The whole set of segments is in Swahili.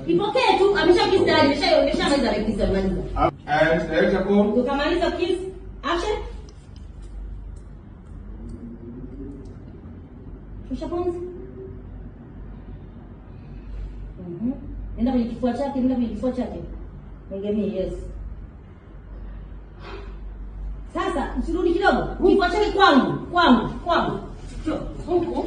Ipokee tu, amesha kiss tayari, ameshamaliza kiss amemaliza. And director go. Ukamaliza kiss, action. Shusha pumzi. Nenda kwenye kifua chake, nenda kwenye kifua chake. Egemee, yes. Sasa usirudi kidogo. Kifua chake kwangu, kwangu, kwangu. Huku.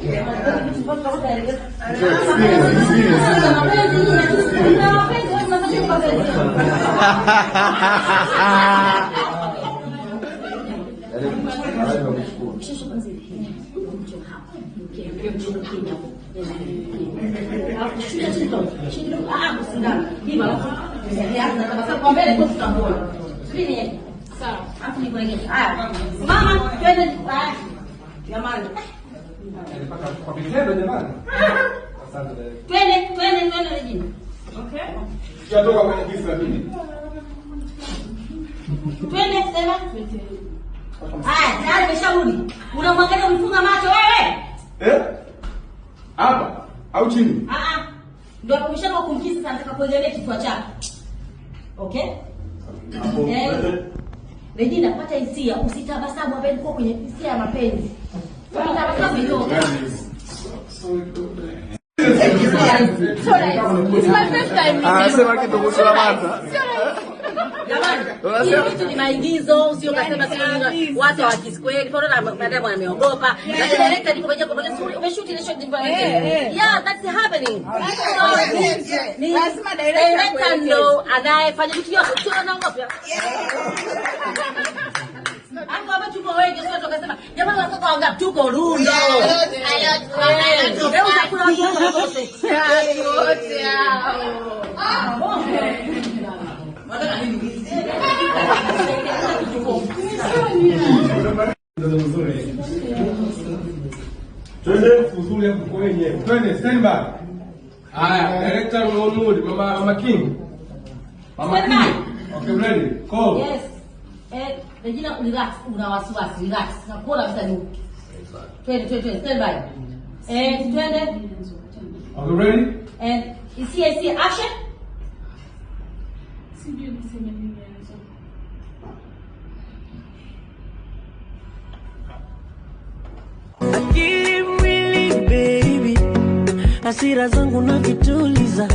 Mama, twende. Jamani. Kwa vitendo jamani. Asante director. Twende, twende, twende Regina. Okay. Sijatoka kwenye kiss lakini. Twende sema. Haya, tayari umesharudi. Unamwangalia umefunga macho wewe. Eh? Hapa au chini? Ah ah. Ndio umeshaanza kumkisi sasa, nataka kuegemea kifua chako. Okay? Hapo. Eh. Regina, pata hisia, usitabasamu hapa, kwa kwenye hisia ya mapenzi. Usitabasamu hiyo. It's my first time. Anasema kitu kuhusu Lamata. Jamani, hii vitu ni maigizo, sio kasema sio watu hawakisi kweli. Kwa nini madam ameogopa? Lakini director niko kwenye kwa suri umeshoot ile shot ndipo. Yeah, that's happening. Ni Lazima director director akuelekeze. ndo anayefanya vitu vyote, sio anaogopa. Hapo hapa tuko wengi, sio tukasema jamani, watoto wangapi? Tuko rundo. Leo utakula watu wote. Wote hao. Wanataka nini? Ndio mzuri. Twende uzuri hapo kwa wenyewe. Twende stand by. Haya, director Ronald, mama King. Mama Stand by. King. Okay, ready. Go. Yes. Eh, Regina relax, una wasiwasi, relax. Nakuona kabisa ni. Twende, twende, twende, stand by. Eh, twende. Okay, ready? Eh, hisia, hisia, action. Sijui niseme nini Enzo. Akili mwili baby, hasira zangu navituliza.